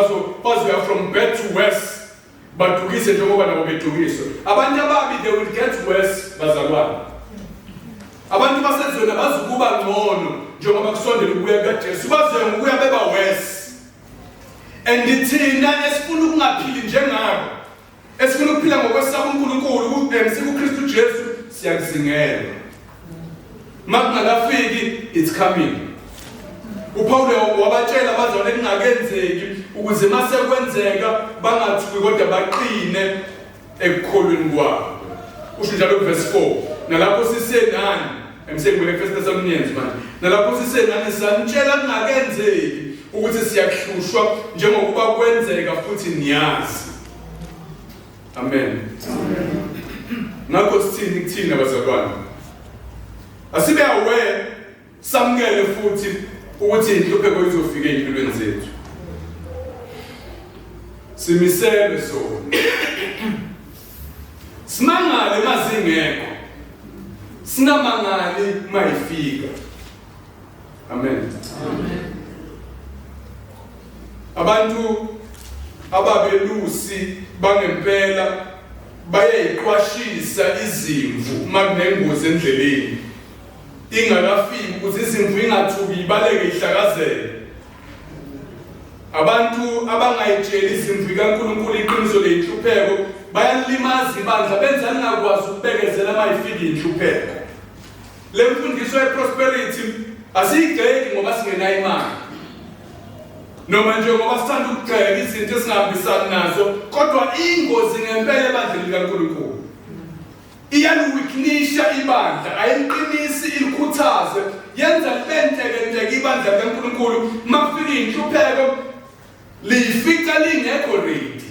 bazoya from bad to worse, badukise njengoba nabo bedukiswe. Abantu ababi they will get worse, bazalwane. Abantu basezweni abazukuba ngcono njengoba kusondela ukubuya kukaJesu, bazoya ngokuya beba worse. And thina esifuna ukungaphili njengabo esifuna ukuphila ngokwesaba uNkulunkulu sikuKristu Jesu siyakuzingela makungakafiki it's coming uPawulu wabatshela abazalwane kungakenzeki ukuze mase kwenzeka bangathuki kodwa baqine ekukholweni kwabo usho njalo kuverse 4 nalapho sisenani emsengibone first Thessalonians manje nalapho sisenani sanitshela kungakenzeki ukuthi siyakuhlushwa njengokuba kwenzeka futhi niyazi Amen. Ngakho sithini kuthina bazalwane? Asibe aware samukele futhi ukuthi inhlupheko izofika ezimpilweni zethu. Simiselwe sona. Simangale mazingekho. Singamangali mayifika. Amen. Amen. Abantu ababelusi bangempela bayayiqwashisa izimvu uma kunengozi endleleni ingakafiki ukuze izimvu ingathuki ibaleke ihlakazeke abantu abangayitsheli izimvu ikaNkulunkulu iqiniso leyinhlupheko bayalimaza ibandla benza lingakwazi ukubekezela uma ifika inhlupheko Le mfundiso ye-prosperity asiyigxeki ngoba singenayo imali noma nje ngoba sithanda ukugxeka izinto esingahambisani nazo kodwa ingozi ngempela ebandleni likaNkulunkulu iyaliwiknisha ibandla ayiliqinisi ilikhuthaze yenza libe ntekenteke ibandla likaNkulunkulu makufika inhlupheko liyifica lingekho ready.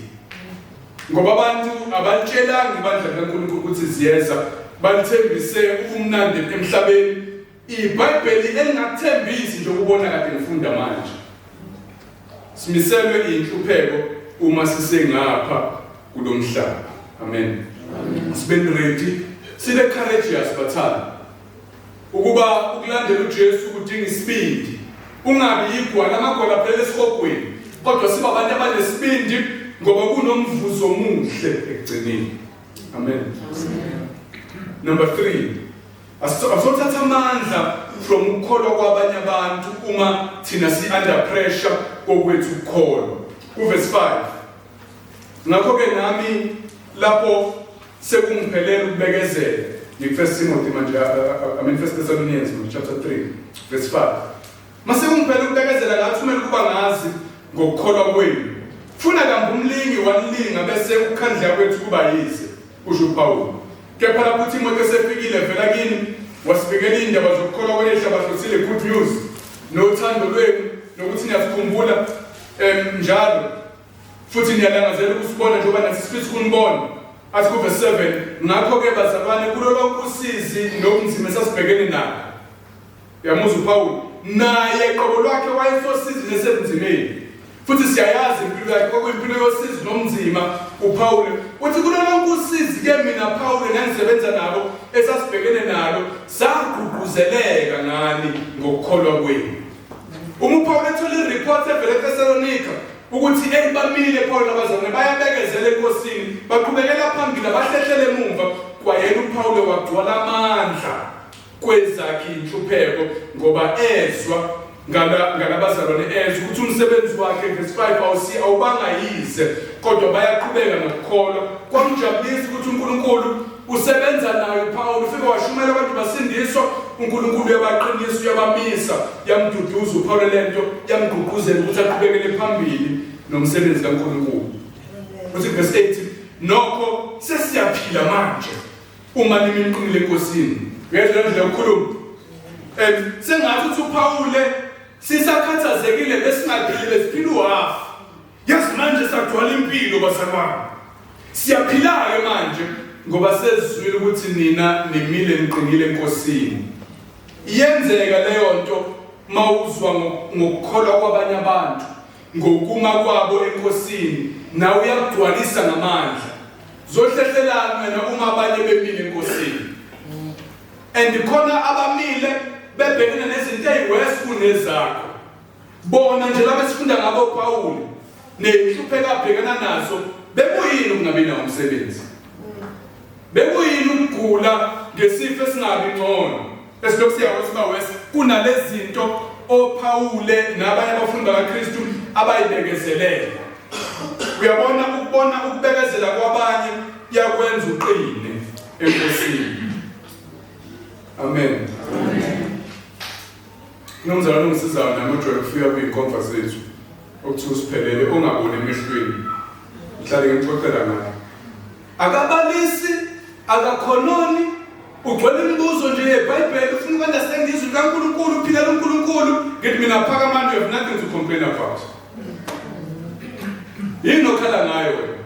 Ngoba abantu abalitshelanga ibandla likaNkulunkulu ukuthi ziyeza, balithembise ubumnandi emhlabeni. IBhayibheli elingakuthembisi nje ukubona kade ngifunda manje. Simiselwe inhlupheko uma sisengapha kulomhlaba. Amen. Sibe ready, sibe courageous bathanda. Ukuba ukulandela uJesu kudinga isibindi. Ungabi yigwala, amagwala aphelela esihogweni. Kodwa siba abantu abanesibindi ngoba kunomvuzo omuhle ekugcineni. Amen. Number 3. Asothatha amandla from ukukholwa kwabanye abantu uma thina si under pressure kokwethu ukukholwa. Kuverse 5. Ngakho-ke nami lapho sekungiphelele ukubekezela, ngiku-First Timothy manje, I mean First Thessalonians manje, chapter 3 verse 5. Mase kungiphelele ukubekezela ngathumela ukuba ngazi ngokukholwa kwenu. Funa kambe umlingi wanilinga bese ukukhandleka kwethu kuba yize, kusho uPawulu. Kepha lapho uTimothi esefikile vela kini, wasibikela iy'ndaba zokukholwa kwenu ehlabahlosile, good news, nothando lwenu, nokuthi niyasikhumbula njalo. Futhi niyalangazela ukusibona njengoba nathi sifisa ukunibona. Athi kuvesi 7, ngakho-ke bazalwane kulo lonke usizi nobunzima esasibhekene nalo. Uyamuzwa uPawulu, naye qobo lwakhe wayesosizi nesebunzimeni. Futhi siyayazi impilo yakhe kwakuyimpilo yosizi nomzima uPawulu. Uthi kulo lonke usizi ke mina Pawulu ngangisebenza nabo esasibhekene nalo sagqugquzeleka ngani ngokukholwa kwenu. Uma uPawulu ethola ireport evela eThesalonika ukuthi eyi bamile Pawulu nabazalwane bayabekezela enkosini baqhubekela phambili abahlehlele emumva kwayena uPawulu wagcwala amandla kwezakhe inhlupheko ngoba ezwa ngalabazalwane ezwa ukuthi umsebenzi wakhe verse 5 awusi awubanga yize kodwa bayaqhubeka nokukholwa kwamjabulisa ukuthi uNkulunkulu Usebenza naye uPawulu, ufike washumela abantu basindiswa, uNkulunkulu uyabaqinisa, uyabamisa, yamduduza uPawulu lento, yamgqugquzela ukuthi aqhubekele phambili nomsebenzi kaNkulunkulu. Uthi verse 8, nokho sesiyaphila manje uma nimi niqinile eNkosini. Uyezwa indlela yokukhuluma? Sengathi uthi uPawule sisakhathazekile besingaphili besiphila uhafu. Yazi manje sagcwala impilo bazalwane. Siyaphila-ke manje ngoba sezwile ukuthi nina nimile niqinile eNkosini. Iyenzeka leyo nto mawuzwa ngokukholwa kwabanye abantu, ngokuma kwabo eNkosini, nawe uyakugcwalisa ngamandla. Zohlehlelani wena uma abanye bemile eNkosini? And khona abamile bebhekene nezinto eziworse kunezakho. Bona nje laba esifunda ngabo Pawulu nezinhlupheko abhekana nazo bekuyini ukungabi nawo umsebenzi? Bekuyini ukugula ngesifo esingabi ngcono? Esilokhu siyawo siba wesi kunalezinto oPawule nabanye abafundi bakaKristu abayibekezelela. Uyabona ukubona ukubekezela kwabanye kuyakwenza uqine eNkosini. Amen. Amen. Kunomzalwane ongisizayo nami ojwayele ukufika kuyinkomfa zethu okuthiwa usiphelele ongaboni emehlweni. Ngihlale ngimxoxela ngaye. Akabalisi, akakhononi, ugcwele imibuzo nje yeBhayibheli, ufuna uku-understand izwi likaNkulunkulu, uphilela uNkulunkulu. Ngithi mina phakamani, you have nothing to complain about. Yini okhala ngayo wena?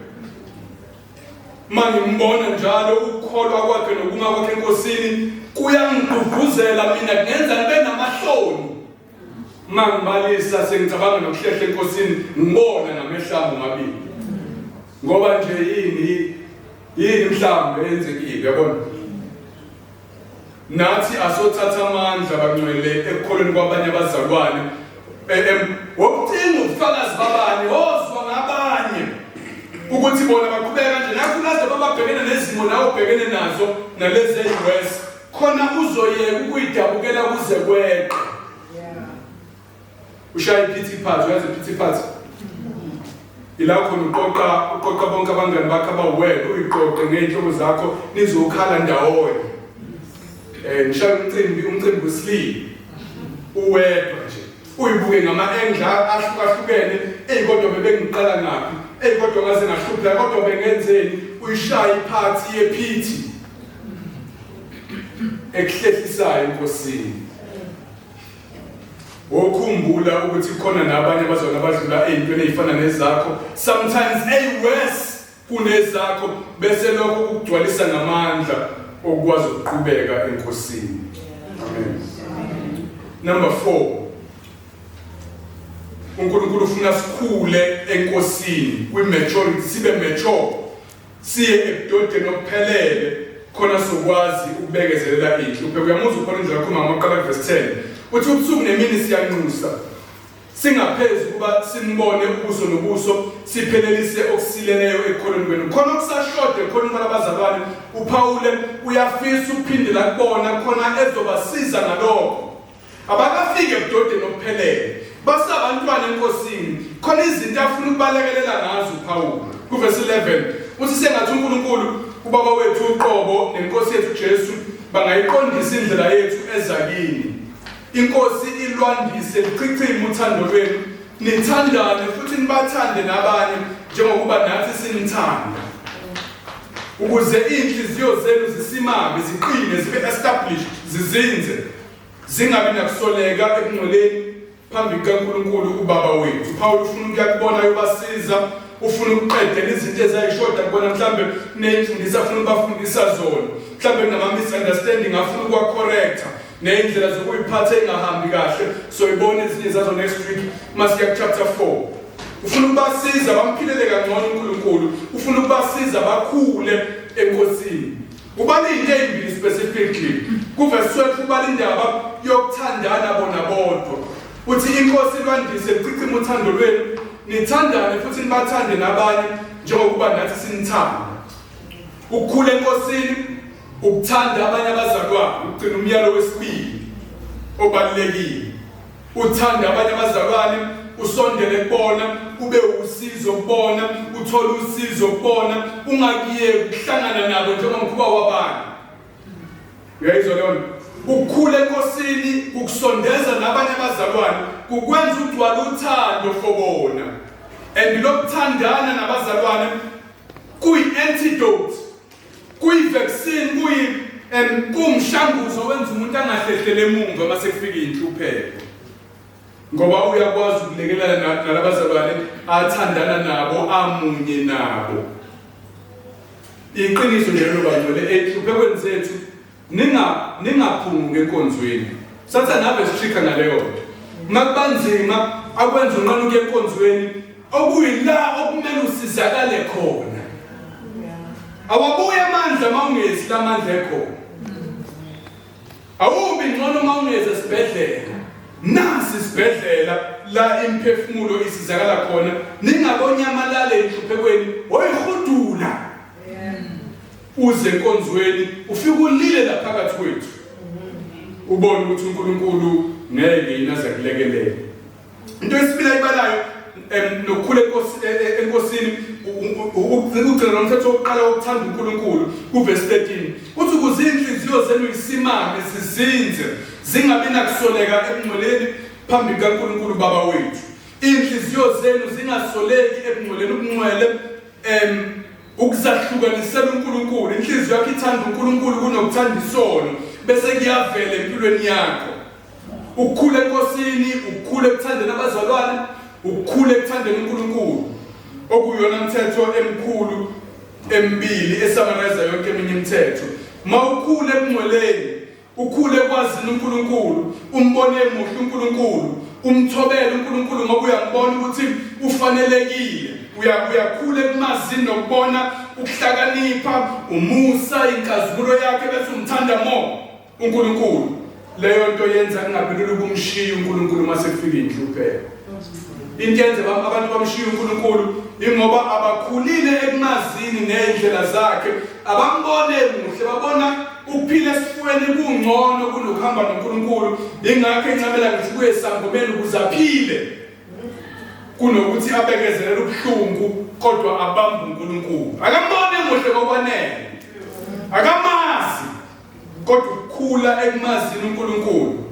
Mangimbona njalo ukukholwa kwakhe nokuma kwakhe eNkosini kuyangigqugquzela mina kungenza ngibe namahloni mangibalisa sengicabanga nokuhlehla eNkosini ngibona ngamehlo ami omabili ngoba nje yini yini mhlawumbe eyenzekile yabona Nathi asothatha amandla bangcwele ekukholweni kwabanye abazalwane. Wokucinga ubufakazi babanye, wozwa ngabanye ukuthi bona baqhubeka kanje nakho naze bababhekene nezimo nawe ubhekene nazo nalezi eyi-worse khona uzoyeka ukuyidabukela kuze kweqe. Ushaya iphithi phathi, uyazi iphithi phathi? Ila khona uqoqa uqoqa bonke abangani bakho abawele uyiqoqe ngey'nhlobo zakho nizokhala ndawonye. Eh nishaya umcimbi umcimbi wesilili. Uwedwa nje. Uyibuke ngama-angle ahlukahlukene, eyi kodwa bebengiqala ngaphi? Eyi kodwa ngaze ngahlupheka kodwa bengenzeni? Uyishaya iphathi yephithi ekuhlehlisayo enkosini. Wokhumbula ukuthi khona nabanye abazona abadlula ey'ntweni ey'fana nezakho sometimes eyi-worse. kunezakho, bese lokho kukugcwalisa ngamandla okwazi ukuqhubeka enkosini. Amen. Number 4, uNkulunkulu ufuna sikhule enkosini kwi-maturity, sibe mature, siye ebudodeni obuphelele, khona sokwazi ukubekezelela inhlupheko. Uyamuzwa uPaul indlela akhuluma ngamaqala kuvesi 10, uthi ubusuku nemini siyanxusa, singaphezi ukuba simbone ubuso nobuso, siphelelise okusileleyo ekukholweni kwenu. Khona okusashode khona uma labazalwane, uPawule uyafisa ukuphindela kubona khona ezobasiza ngalokho. Abakafiki ebudodeni obuphelele, basabantwana enkosini. Khona izinto afuna ukubalekelela ngazo uPawulu. Kuvesi 11 uthi sengathi uNkulunkulu uBaba wethu uqobo nenkosi yethu Jesu bangayiqondisa indlela yethu eza kini. INkosi ilwandise luchichime uthando lwenu, nithandane futhi nibathande nabanye njengokuba nathi sinithanda, ukuze iy'nhliziyo zenu zisimame, ziqine, zibe established, zizinze, zingabi nakusoleka ekungcoleni phambi kukaNkulunkulu uBaba wethu. Paul ufuna ukuyakubona yobasiza, ufuna ukuqedela izinto ezayishoda kubona, mhlambe kuney'mfundiso afuna ukubafundisa zona, mhlambe kunama-misunderstanding afuna ukuwa-correcta, ney'ndlela zokuyiphatha engahambi kahle. Soyibona ezinye zazo next week masiya ku-chapter 4. Ufuna ukubasiza bamphilele kangcono uNkulunkulu, ufuna ukubasiza bakhule enkosini. Ubala izinto ezimbili specifically kuvesi 12, ubala indaba yokuthandana bona bodwa. Uthi inkosi lwandise luchichime uthando lwenu, nithandane futhi nibathande nabanye njengokuba nathi sinithanda. Ukukhula enkosini ukuthanda abanye abazalwane, ukugcina umyalo wesibili obalulekile. Uthanda abanye abazalwane, usondele kubona, ube usizo kubona, uthole usizo kubona, ungakuyeki ukuhlangana nabo njengomkhuba wabanye. Uyayizwa leyo nto? Ukukhula enkosini kukusondeza nabanye abazalwane, kukwenza ugcwale uthando for bona. And lokuthandana nabazalwane kuyi-antidote, kuyi-vaccine, kuyi kuwumshanguzo wenza umuntu angahlehlele emumva uma sekufika iy'nhlupheko, ngoba uyakwazi ukulekelana nalabazalwane athandana nabo, amunye nabo. Iqiniso nje lelo, bangcwele, ey'nhluphekweni zethu ningaphunguki enkonzweni. Sathane ave sitricka ngaleyo nto. Uma kuba nzima akwenza unqena ukuya enkonzweni, okuyila okumele usizakale khona. Awabuye amandla uma ungezi, la mandla ekhona. Awubi ngcono uma ungezi esibhedlela. Nasi isibhedlela la imiphefumulo isizakala khona. Ningabonyamalala enhluphekweni, oyihudula uze enkonzweni, ufike ulile la phakathi kwethu, ubone ukuthi uNkulunkulu ngeke yini aze kulekelele. Into esibili ayibalayo nokukhula enkosini ukugcina nomthetho wokuqala wokuthanda uNkulunkulu kuvesi 13, uthi ukuze inhliziyo zenu isimame, zizinze, zingabi nakusoleka ebungcweleni phambi kukaNkulunkulu Baba wethu. Inhliziyo zenu zingasoleki ebungcweleni. Ubungcwele ukuzahlukanisela uNkulunkulu, inhliziyo yakho ithanda uNkulunkulu kunokuthanda isono, bese kuyavela empilweni yakho. Ukukhula enkosini, ukukhula ekuthandeni abazalwane, ukukhula ekuthandeni uNkulunkulu, okuyona mthetho emkhulu emibili esummarize yonke eminye imithetho. Mawukhula ebungcweleni, ukhule ekwazini uNkulunkulu, umbone emuhle uNkulunkulu, umthobele uNkulunkulu ngoba uyambona ukuthi ufanelekile. Uyakhula ekumazini nokubona ukuhlakanipha, umusa, inkazimulo yakhe, bese umthanda more uNkulunkulu. Leyo nto yenza kungabi lula ukumshiya uNkulunkulu uma sekufika inhlupheko. Into yenza abantu bamshiya uNkulunkulu ingoba abakhulile ekumazini nezindlela zakhe, abambone muhle, babona ukuphila esifweni kungcono kunokuhamba noNkulunkulu. Ingakho encamela ngisho kuye esangomeni ukuze aphile kunokuthi abekezelele ubuhlungu kodwa abambe uNkulunkulu. Akambone muhle ngokwanele, akamazi, kodwa ukukhula ekumazini uNkulunkulu,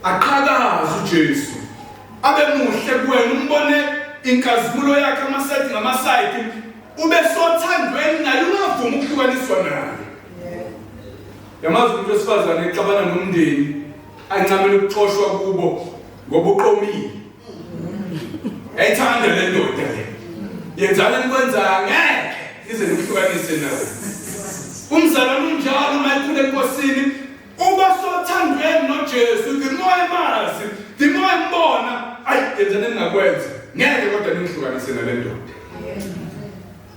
aqhakaze uJesu, abe muhle kuwena, umbone inkazimulo yakhe amasayidi ngamasayidi, ube sothandweni naye, ungavumi ukuhlukaniswa naye. Yamazi umuntu wesifazane exabana nomndeni, ancamela ukuxoshwa kubo ngoba uqomile, yayithanda le ndoda le. Yenzani enikwenzayo ngeke nize nihlukanise naye. Umzalwane unjalo uma ekhula enkosini uba sothandweni noJesu, the more emazi, the more embona, ayi yenzani eningakwenza ngeke kodwa ningihlukanise nale ndoda.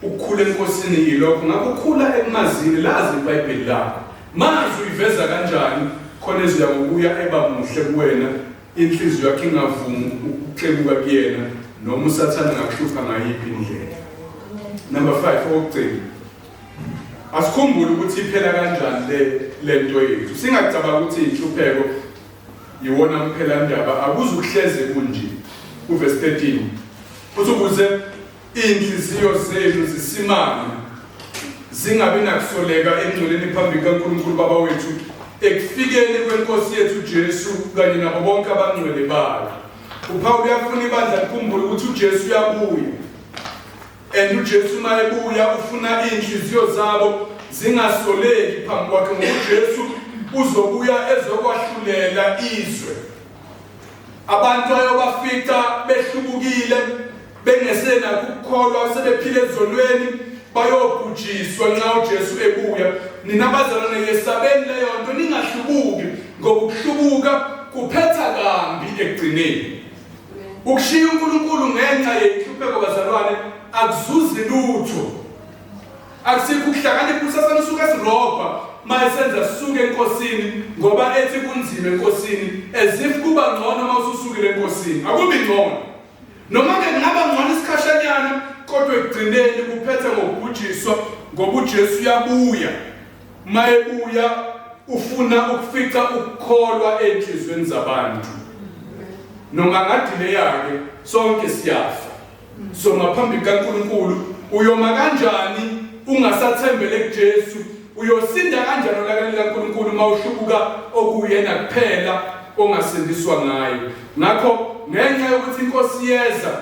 Ukukhula enkosini yilokho ngakho khula ekumazini lazi iBhayibheli lakho. Mazi uyiveza kanjani khona ezoya ngokuya eba muhle kuwena inhliziyo yakho ingavumi ukuxebuka kuyena noma usathane ngakuhlupha ngayiphi indlela. Number 5 okugcina. Asikhumbule ukuthi iphela kanjani le lento yethu. Singacabanga ukuthi inhlupheko iwona mphela ndaba akuzukuhleze kunje. Uverse 13. Uthi ukuze Iy'nhliziyo zenu zisimame, zingabi nakusoleka engcweleni phambi kukaNkulunkulu Baba wethu ekufikeni kweNkosi yethu uJesu kanye nabo bonke abangcwele bayo. UPawulu uyafuna ibandla likhumbule ukuthi uJesu uyabuya. And uJesu uma ebuya ufuna iy'nhliziyo zabo zingasoleki phambi kwakhe ngoba uJesu uzobuya ezokwahlulela izwe. Abantu ayobafica behlubukile bengesenakho ukukholwa sebephila ezonweni bayobhujiswa nxa uJesu ebuya. Nina bazalwane yesabeni leyo nto ningahlubuki ngoba ukuhlubuka kuphetha kambi ekugcineni. Ukushiya uNkulunkulu ngenxa yenhlupheko bazalwane akuzuzi lutho. Akusikho ukuhlakanipha uSathane usuke esirobha uma esenza sisuke enkosini ngoba ethi kunzima enkosini as if kuba ngcono uma ususukile enkosini. Akubi ngcono. Noma-ke kungaba ngcono isikhashanyana kodwa ekugcineni kuphethe ngokubhujiswa ngoba uJesu uyabuya. Uma ebuya ufuna ukufica ukukholwa ey'nhliziyweni zabantu. Noma ngadileya-ke sonke siyafa. Soma phambi kukaNkulunkulu uyoma kanjani ungasathembele kuJesu? Uyosinda kanjani olakeni likaNkulunkulu uma uhlubuka okuyena kuphela ongasindiswa ngaye? Ngakho ngenxa yokuthi iNkosi yeza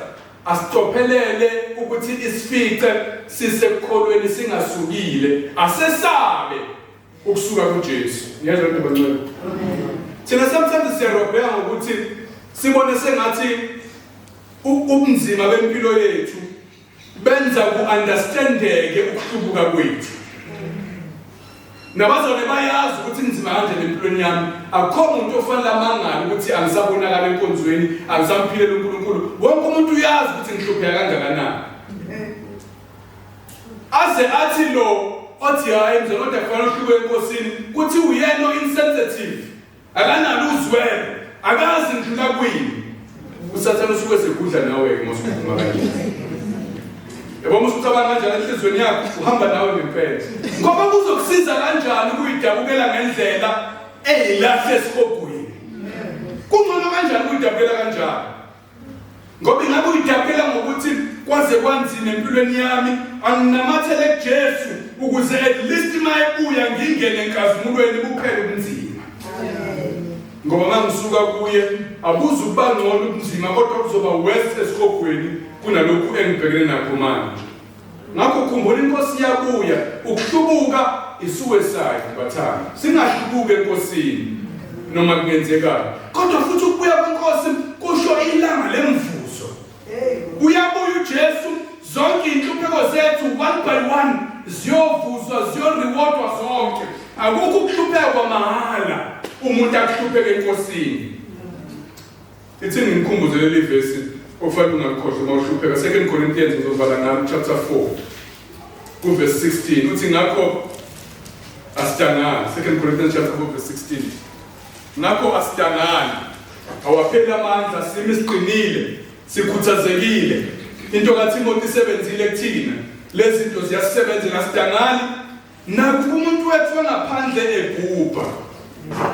asicophelele ukuthi isifice sisekukholweni singasukile, asesabe ukusuka kuJesu. Ngiyezwa into bancwele. Thina sometimes siyarobheka ngokuthi sibone sengathi ubunzima bempilo yethu benza ku-understandeke ukuhlubuka kwethu. Nabazalwane bayazi ukuthi kunzima kanjani empilweni yami. Akukho muntu ofanele amangale ukuthi angisabonakala enkonzweni, angisamphileli uNkulunkulu. Wonke umuntu uyazi ukuthi ngihlupheka kangakanani. Aze athi lo othi hayi mzalwane kodwa kufanele uhluke enkosini, kuthi uyena o-insensitive. Akanalo uzwelo, akazi ngidlula kwini. USathane usuke esegudla nawe-ke uma usukhuluma kanje. Yabo uma usucabanga kanjalo enhliziyweni yakho uhamba nawe ngempela. Ngoba kuzokusiza kanjani ukuyidabukela ngendlela eyilahle esihogweni? Kungcono kanjani ukuyidabukela kanjalo? Ngoba ingabe uyidabukela ngokuthi kwaze kwanzima empilweni yami, anginamathele kuJesu ukuze at least uma ebuya ngingene enkazimulweni kuphele ubunzima. Ngoba uma ngisuka kuye abuze ukuba ngcono ubunzima kodwa kuzoba worse esihogweni kunalokhu engibhekene nakho manje. Ngakho khumbula inkosi iyabuya ukuhlubuka isuicide bathanda. Singahlubuki enkosini noma kungenzekani. Kodwa futhi ukubuya kwenkosi kusho ilanga lemvuzo. Uyabuya uJesu zonke inhlupheko zethu one by one ziyovuzwa ziyorewardwa zonke. Akukho ukuhlupheka kwamahhala umuntu akuhlupheke enkosini. Ithi nginikhumbuze leli vesi okufanele ungalikhohlwa uma uhlupheka. 2 Corinthians ngizovala ngalo chapter 4 kuverse 16 uthi ngakho asidangali. 2 Corinthians chapter 4 verse 16. Ngakho asidangali. Awapheli amandla simi siqinile, sikhuthazekile. Into kaTimothy isebenzile kuthina. Lezi zinto ziyasebenzela asidangali. Nakhu umuntu wethu wangaphandle ebhubha.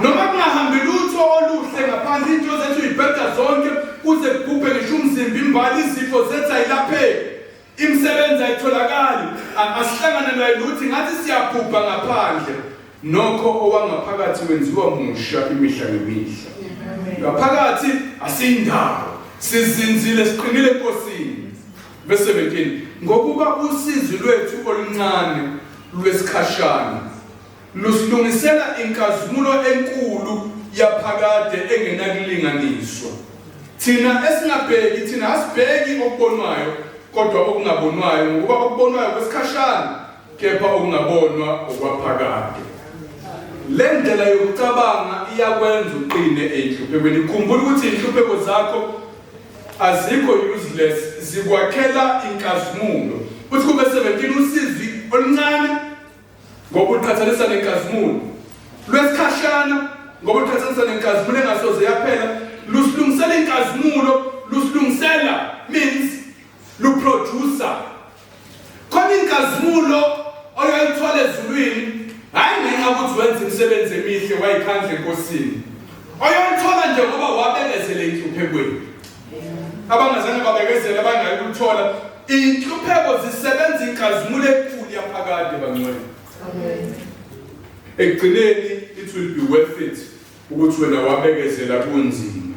Noma kungahambi lutho oluhle ngaphandle into zethu ibheda zonke kuze kubhubhe ngisho umzimba imbali izifo zethu ayilapheki. Imisebenzi ayitholakali, asihlanganelwa yilutho ngathi siyabhubha ngaphandle. Nokho owangaphakathi wenziwa musha imihla ngemihla. Ngaphakathi asiyindawo, sizinzile siqinile eNkosini. Verse 17 ngokuba usizi lwethu oluncane lwesikhashana lusilungisela inkazimulo enkulu yaphakade engenakulinganiswa. Thina esingabheki, thina asibheki okubonwayo, kodwa okungabonwayo, ngokuba okubonwayo kwesikhashana, kepha okungabonwa okwaphakade. Le ndlela yokucabanga iyakwenza uqine ey'nhluphekweni. Khumbula ukuthi iy'nhlupheko zakho azikho useless, zikwakhela inkazimulo. Uthi kube 17 usizi oluncane ngoba uqhathanisa nenkazimulo lwesikhashana, ngoba uqhathanisa nenkazimulo engasoze yaphela. Lusilungisela inkazimulo, lusilungisela means luproducer khona inkazimulo oyoyithola ezulwini, hhayi ngenxa ukuthi wenza imisebenzi emihle wayikhandla enkosini, oyoyithola nje ngoba wabekezela enhluphekweni. Abangazange babekezela abangayi ukuthola. Inhlupheko zisebenza inkazimulo enkulu yaphakade, bangcwele. Ekugcineni it will be worth it ukuthi wena wabekezela kunzima.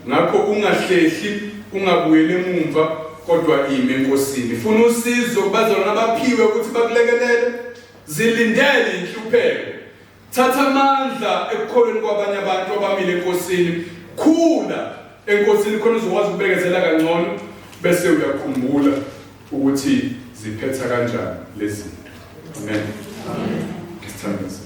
Ngakho ungahlehli, ungabuyeli emumva, kodwa ime enkosini. Funa usizo kubazalwane abaphiwe ukuthi bakulekelele. Zilindele inhlupheko. Thatha amandla ekukholweni kwabanye abantu abamile enkosini. Khula enkosini khona uzokwazi ukubekezela kangcono, bese uyakhumbula ukuthi ziphetha kanjani lezi zinto. Amen. Amen. Sithandaze.